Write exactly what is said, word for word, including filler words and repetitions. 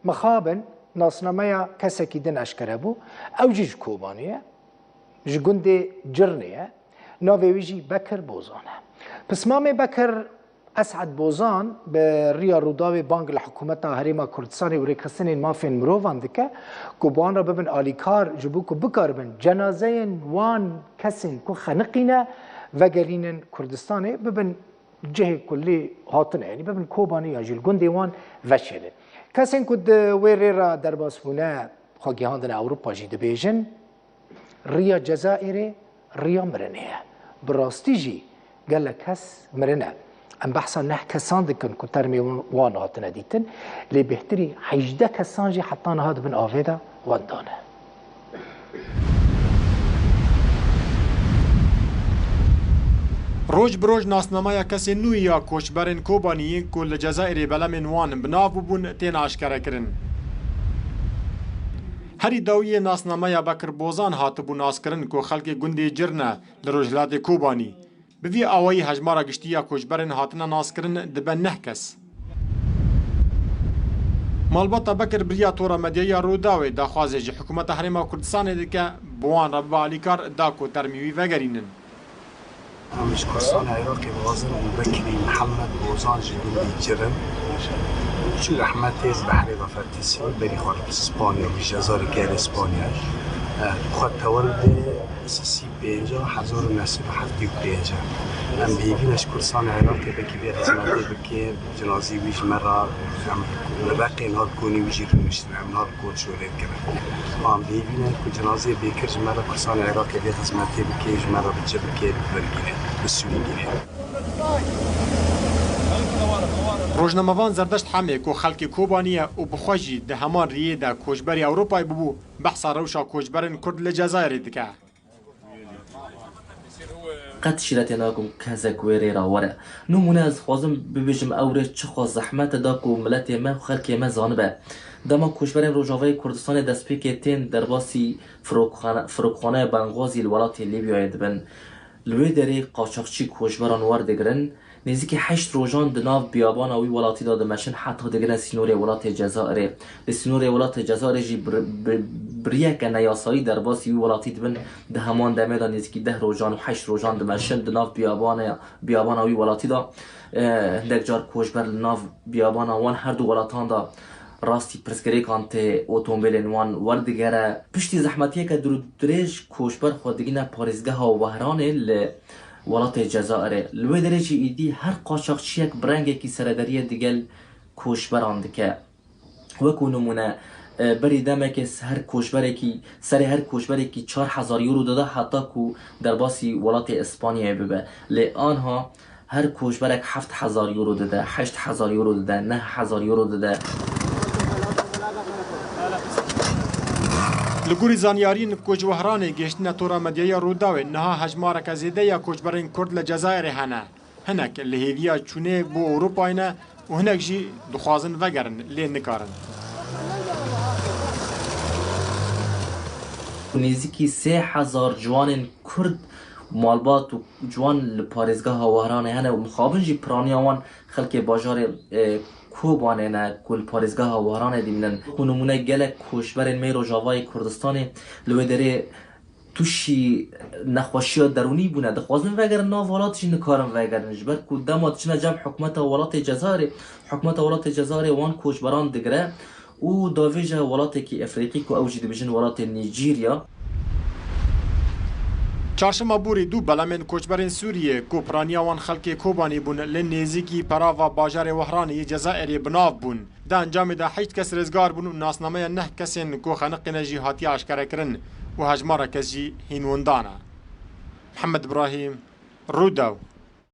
Mixabin nasnameya kesekî din eşkere bû. Ew jî ji Kobanê ye, ji gundê Cirnê ye. Navê wî jî Bekir Bozan e. Pismamê Bekir Esed Bozan bi riya Rûdawê bang li hikûmeta Herêma Kurdistanê û rêkxistinên mafên mirovan dike ku bi wan re bibin alîkar, ji bo ku bikaribin cenazeyên wan kesên ku xeniqîne vegerînin Kurdistanê, bibin cihê ku lê hatine, yanî bibin Kobanê ya jî li gundê wan veşêlin. Kesên ku di wê rê re derbas bûne, xwe gihandine Ewropa jî dibêjin, riya Cezayirê riya mirinê ye. Bi rastî jî gelek kes mirine. Em behsa neh kesan dikin ku termê wan hatine dîtin, lê bêhtirî hejdeh kesan jî heta niha di bin avê de wenda ne. Roj bi roj nasnameya kesên nû ya koçberên Kobaniyê ku li Cezayirê belemên wan bi nav bûbûn tên aşkerekirin. Herî dawiyê nasnameya Bekir Bozan hatibû naskirin ku xelkê gundê Cirne li rojhilatê Kobanî. Bi vî awayî hejmara giştî ya koçberên hatine naskirin dibe neh kes. Malbata Bekir bi riya Tora Medyayî ya Rûdawê daxwazê ji Hikûmeta Herêma Kurdistanê dike, bi wan re bibe alîkar da ku termê wî vegerînin. Em ji Kurdistanê Iraqê dixwazin û Bekirî Mihemed Bozan ji gundê Cirin çû rehmetê li behrê ve fetisî, berî xwe li Spanya, li Cezayirê gere Spanya. Eh, xwe tewel bê sisî pênca, hezar û neh sed û heftê û pênc. Em bi hêvî ne ji Kurdistanê Iraqê bekî vê xizmetê bike, cinazê wî ji me re, em li Reqê niha li konê wî jî rûniştine, em niha li kon şolê dikevin. Em bi hêvî ne ku cinazê Bekir ji me re Kurdistanê Iraqê vê xizmetê bike, ji me re bi çi bike, bi vir gire, bi sûrî gire. Rojnamevan Zerdeşt Hemê ku xelkê Kobanî ye û bi xwe jî di heman riyê de koçberî Ewropayê bûbû, behsa rewşa koçberên Kurd li Cezayirê dike. Qet şîretê nakim kesek wê rê re were. Nimûne ez dixwazim bibêjim ew rê çiqas zehmet e da ku miletê me û xelkê me zanibe. Dema koçberên Rojavayê Kurdistanê destpêkê tên derbasî firokxane-, firokxaneya Bengazî li welatê Lîbyayê dibin. Li wê derê qaçaxçî koçberan werdigirin. Nêzîkî heşt rojan di nav biyabana wî welatî de dimeşin heta digine sînorê welatê Cezayirê. Li sînorê welatê Cezayirê jî bir-, bi-, bi riyeke neyasayî derbasî wî welatî dibin. Di heman demê de nêzîkî deh rojan û heşt rojan dimeşin di nav biyabana, biyabana wî welatî de. E, hindek car koçber li nav biyabana wan her du welatan de rastî pirsgirêkan tê, otomobîlên wan werdigere. Piştî zehmetiyeke dûr û dirêj koçber xwe digîne parêzgeha Wehranê li welatê Cezayirê. Li wê derê jî îdî her qaçaxçiyek bi rengekî seredariyê digel koçberan dike. Wekû nimûne, e, berî demekê s-, her koçberekî, serê her koçberekî çar hezar euro dida heta ku derbasî welatê Îspanyayê bibe. Lê anha her koçberek heft hezar euro dide, heşt hezar euro dide, neh hezar euro dide. Li gorî zanyariyên ku ji Wehranê gihiştine Tora Medyayî ya Rûdawê, niha hejmareke zêde ya koçberên Kurd li Cezayirê hene. Hinek li hêviya çûnê bo Ewropayê ne û hinek jî dixwazin vegerin, lê nikarin. Nêzîkî sê hezar ciwanên Kurd, malbat û ciwan li parêzgeha Wehranê hene û mixabin jî piraniya wan xelkê bajarê, e, Kobanê ne ku li parêzgeha Wehranê dimînin. Ku nimûne gelek koçberên me Rojavayê Kurdistanê li wê derê tûşî nexweşiya derûnî bûne. Dixwazin vegerin nav welat jî nikarin vegerin. Ji ber ku dema diçine cem hikûmeta welatê Cezayirê, hikûmeta welatê Cezayirê wan koçberan digire û davêje welatekî Efrîqî ku ew jî dibêjin welatê Nîjerya. Çarşema borî du belemên koçberên Sûriyê ku piraniya wan xelkê Kobanî bûn, li nêzîkî perava bajarê Wehranê yê Cezayirê bi nav bûn. Di encamê de heşt kes rizgar bûn û nasnameya neh kesên ku xeniqîne jî hatiye aşkerekirin û hejmara kes jî hîn windan e. Mihemed Ibrahîm, Rûdaw.